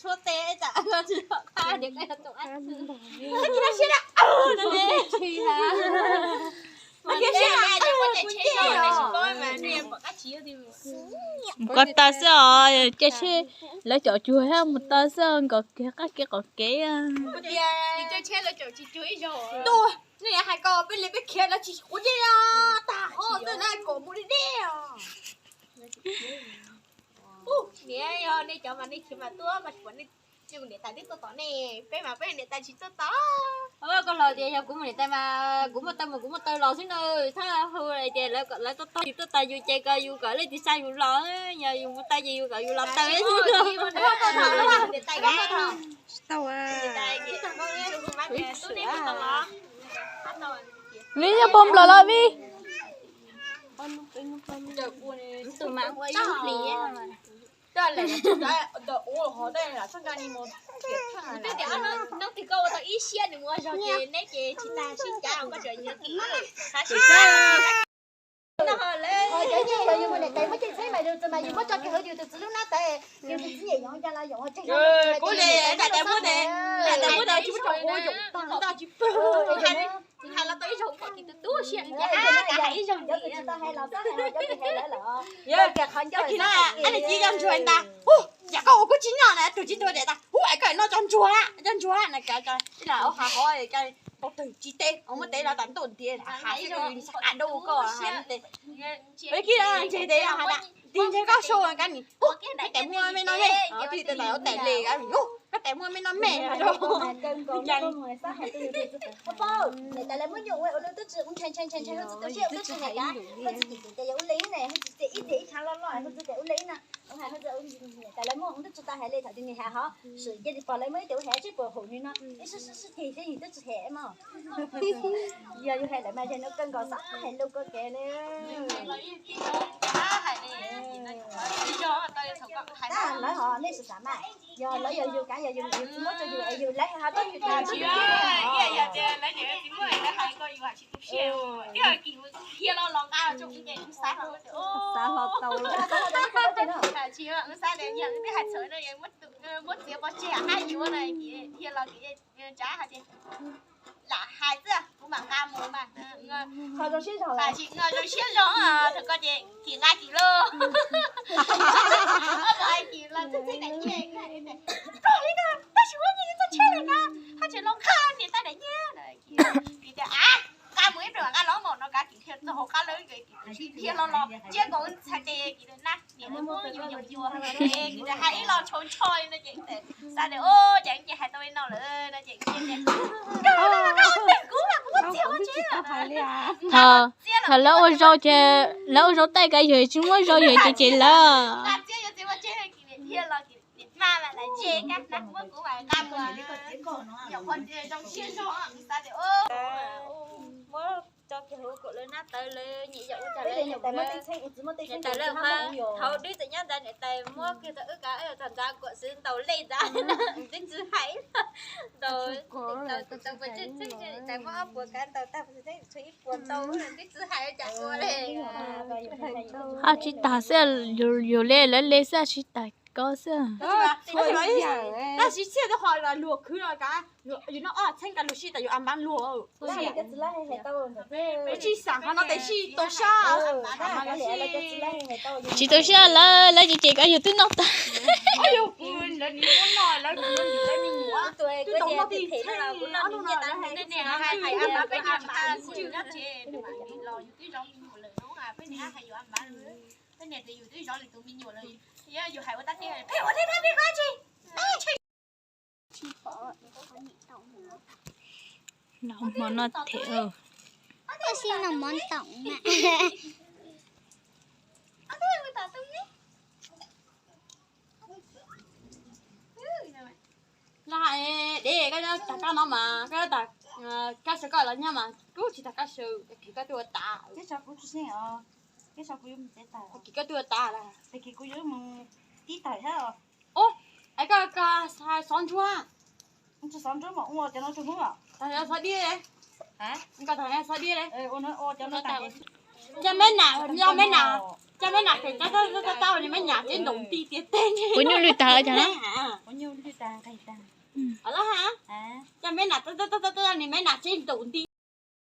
Tshuab tes tam tsis pom qab tias koj yuav tau ab txwv. Mus ko taw xwb os, caij tsheb lawv caum cuag thiab mus taw xwb, nkaus kiag qab kev qaum kev. Tuaj, nej hais ko peb li peb khiav lawv tsis quav ntsej tag ho, tej lawv kom mus deb deb os. Niam, yog nej cov mas nej khiav mas tuaj mas tsis pom nej, nej mus niam tais twb tuaj tom nej, peb mas peb niam tais tsis tuaj tom. Koj hais tias yog kuv mus niam tais mas kuv muaj taw mus kuv muaj taw los xwb na, txhob hu tias lawv tuaj tog yus tuaj tog yus ces kom yus kom leej twg xa yus los, yog yus mus taw ces yus kom yus los taw. Vij, nyob pog nplawm los Vij. Kuv li niam tais muab ne, niam tais muab ne tsis muab tso ua yoov tag, hais los tau ib zaug kom tus tub siab, hais ib zaug ntxiv. Yog kis na, ab, cia koj ua kuv tsis noj na, tus tsis tuag dam tas, hu es koj noj cov ntsuag, cov ntsuag na, ib lam ua hav hov tau tawg tsis teb, muab teb los tas ntuj ntiav, hais ib zaug li sab qab dub koj hais tes. Kis ntseg tes hais tas, tig ntseg koj sau kab ni, koj tes muaj me no me, twb tes tais ua tais li, koj tes muaj me no me. Niam tais lawv muab nyuam ua ua lub tub tsi ntshai ntshai ntshai ntshai, hu tsis tau siab ua tub tsi hais, hu tsis tias ib teg ib thav loj loj, hu tsis tias ua li na, hu hais hu niam tais lawv muab ua tub tsi tau hais li thaum twg nis hais hov, sim cia li pom lawv muab ib tes ua hais tsib puas hum ni no, ib sib sib sib ceg thiab yus twb tsis hem mog. Yog yus hais lawm mas yog no kawg nkaus xav hais lus koj kev li. Lawv hos nej sim xav mas, yog lawv yog yus kav yog yus tsis muab rau yus es yus lawv hais tau yus tsis muab, xav hlo tau lawm. Tsis, wb xav tias yog wb twb hais txhaum no, muab txiav pov tseg hab yuav na, dhia los tsav hais tias lam hais xwb, kuv mam nqa mus mas. Qhov zoo siab zoo, thaum koj ces kis nqa kis lauj. Koj hais kis los txij txij daim nyiaj, koj li koj tab sis muab nyiaj txoj tsheb li koj haj tseem los nqa niam tais daim nyiaj. Kis tias a, nqa mus ib pliag nqa los maum no kav kis dhia txog hauv qab lawm, dhia los los tsiab nkaus txhais tes kis na, niam muab yus yus yuav, kis hais ib los tshau ntshoi no ces xav tias o, ces ces hais tau li no lawm no ces Thaum lawv ua zaub ces lawv ua zaub taij kav yawg tsis muab zaub yawg ces ces lawm. Muab tso kiag hauv kuam lawv nab tawv lawv nyiam yam ua cas lawv yam ua. Niam tais lawv mas thaum dib txawm nyob ntawd niam tais muab kiag tau wb kav tag ntxav kuam xwb ntaus lej ntxav, twb tsis hais. Ntaus tau pes tsawg tsawg niam tais muab ob puas kav ntaus tag pes tsawg tsawg ib puas ntau, twb tsis hais cas ua li. Haj tsis tas xwb, yus li lawv li xwb tsis tas ko xwb. Tab sis txhiaj tau ho luag khwv los kav, yus noj ob txheeb kav luag sij tas yus a npab luag. Tsis xav qhov no tes sij tau sab. Tsis tau siab lawv, lawv ces ces kav yawg twb noj tag. Los hmo noj them. Koj xij noj mov toom na. Los hais deb koj tag koj no mas koj tag kab sawv koj los nyob mas kuv tsis tag kab sawv, koj twb ua tas. Koj twb ua tas lawm. Ub, es koj xov ntsuag. Xov ntsuag mas ua cov no rau hnub. Xov diab, xov diab. Yog me nam, yog me nam. Coj me nas tau tau tau tau ni me nas tsev ntaus nti tiag tiag. Kuv nyuj lwj tag cas na. Coj me nas tau tau tau tau ni me nas tsev ntaus nti.